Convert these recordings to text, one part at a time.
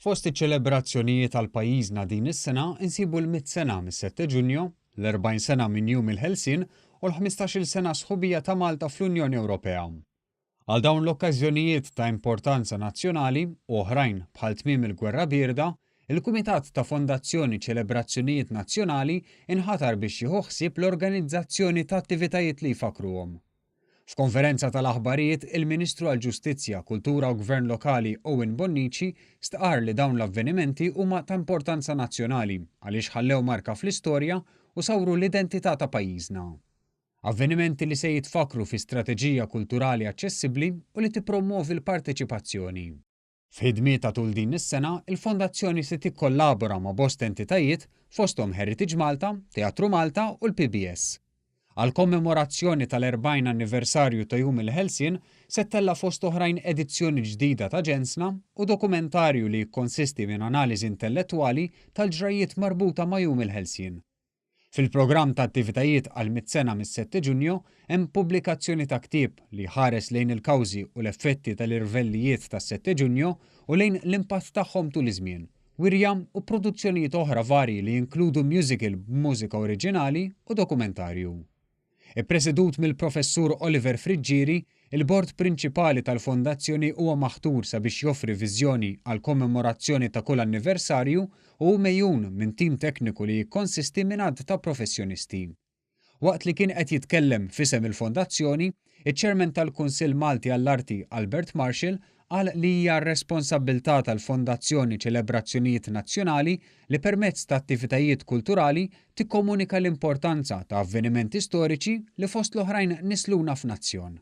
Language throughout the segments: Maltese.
Fost iċ-ċelebrazzjonijiet għal pajjiżna din is-sena insibu l-mitt sena mis-Sette Ġunju, l-40 sena minn Jum il-Ħelsien u l-ħmistax-il sena sħubija ta' Malta fl-Unjoni Ewropea. Għal dawn l-okkażjonijiet ta' importanza nazzjonali u oħrajn bħal tmiem il-Gwerra Bierda, il-Kumitat ta' Fondazzjoni Ċelebrazzjonijiet Nazzjonali inħatar biex jieħu ħsieb l-organizzazzjoni ta' attivitajiet li jfakkruhom. F'konferenza tal-aħbarijiet, il-Ministru għall-Ġustizzja, Kultura u Gvern Lokali Owen Bonnici stqarr li dawn l-avvenimenti huma ta' importanza nazzjonali għaliex ħallew marka fl-istorja u sawru l-identità ta' pajjiżna. Avvenimenti li se jitfakkru fi strateġija kulturali aċċessibbli u li tippromwovi l-parteċipazzjoni. F'ħidmietha tul din is-sena, il-Fondazzjoni se tikkollabora ma' bosta entitajiet fosthom Heritage Malta, Teatru Malta u l-PBS. Għall-kommemorazzjoni tal-40 anniversarju ta' Jum il-Ħelsien se ttella' fost oħrajn edizzjoni ġdida ta' Ġensna u dokumentarju li jikkonsisti minn analiżi intellettwali tal-ġrajjiet marbuta ma' Jum il-Ħelsien. Fil-programm ta' attivitajiet għall-mitt sena mis-Sette Ġunju hemm pubblikazzjoni ta' ktieb li jħares lejn il-kawżi u l-effetti tal-irvellijiet tas-Sette Ġunju u lejn l-impatt tagħhom tul iż-żmien, wirja u produzzjonijiet oħra varji li jinkludu musical b'mużika oriġinali u dokumentarju. Ippresedut mill-Professur Oliver Friggieri, il-Bord Prinċipali tal-Fondazzjoni huwa maħtur sabiex joffri viżjoni għall-kommemorazzjoni ta' kull anniversarju u hu megħjun minn tim tekniku li jikkonsisti minn għadd ta' professjonisti. Waqt li kien qed jitkellem f'isem il-Fondazzjoni, iċ-Chairman tal-Kunsill Malti għall-Arti Albert Marshall qal li hija r-responsabbiltà tal-Fondazzjoni Ċelebrazzjonijiet Nazzjonali li permezz ta' attivitajiet kulturali tikkomunika l-importanza ta' avvenimenti storiċi li fost l-oħrajn nissluna f'nazzjon.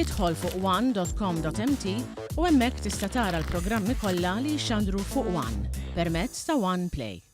Idħol fuq one dot com dot mt u hemmhekk tista' tara l-programmi kollha li jixxandru fuq one permezz ta' One Play.